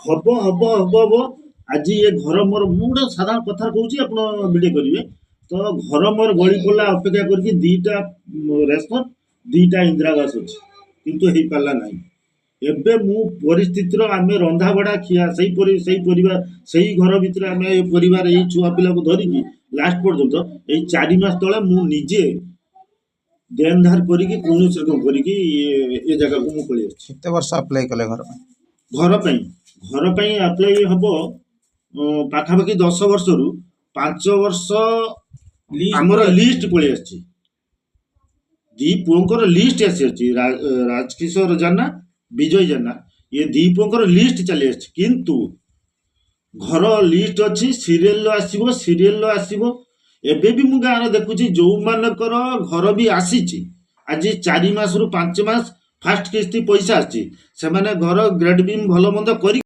ହବ ହବ ହବ ହବ। ଆଜି ଏ ଘର ମୋର, ମୁଁ ଗୋଟେ ସାଧାରଣ କଥା କହୁଛି, ଆପଣ ଭିଡ଼ିଓ କରିବେ ତ। ଘର ମୋର ଗଳି ପଡ଼ିଲା ଅପେକ୍ଷା କରିକି। 2ଟା ରେସନ, 2ଟା ଇନ୍ଦିରାବାସ ଅଛି, କିନ୍ତୁ ହେଇପାରିଲା ନାହିଁ। ଏବେ ମୁଁ ପରିସ୍ଥିତିର ଆମେ ରନ୍ଧାବଢ଼ା ଖିଆ ସେଇ ସେଇ ପରିବାର, ସେଇ ଘର ଭିତରେ ଆମେ ଏ ପରିବାର, ଏଇ ଛୁଆ ପିଲାକୁ ଧରିକି ଲାଷ୍ଟ ପର୍ଯ୍ୟନ୍ତ। ଏଇ 4 ମାସ ତଳେ ମୁଁ ନିଜେ ଦେନ ଧାର କରିକି, କୌଣସି ରକମ କରିକି ଏ ଜାଗାକୁ ମୁଁ ପଳେଇ ଆସିଛି। କେତେ ବର୍ଷ ଆପ୍ଲାଏ କଲେ ଘର ପାଇଁ? ଘର ପାଇଁ ଆପ୍ଲାଏ ହବ ପାଖାପାଖି 10 ବର୍ଷରୁ 5 ବର୍ଷ। ଆମର ଲିଷ୍ଟ ପଳେଇ ଆସିଛି, ଦି ପୁଅଙ୍କର ଲିଷ୍ଟ ଆସିଅଛି। ରାଜକିଶୋର ଜାନା, ବିଜୟ ଜେନା, ଏ ଦି ପୁଅଙ୍କର ଲିଷ୍ଟ ଚାଲି ଆସିଛି। କିନ୍ତୁ ଘର ଲିଷ୍ଟ ଅଛି, ସିରିଏଲ ଆସିବ, ସିରିଏଲ ଆସିବ। ଏବେ ବି ମୁଁ ଗାଁରେ ଦେଖୁଛି, ଯୋଉମାନଙ୍କର ଘର ବି ଆସିଛି, ଆଜି 4 ମାସରୁ 5 ମାସ ଫାଷ୍ଟ କିସ୍ତି ପଇସା ଆସିଛି, ସେମାନେ ଘର ଗ୍ରେଡ୍ ବିମ୍ ଭଲ ମନ୍ଦ କରି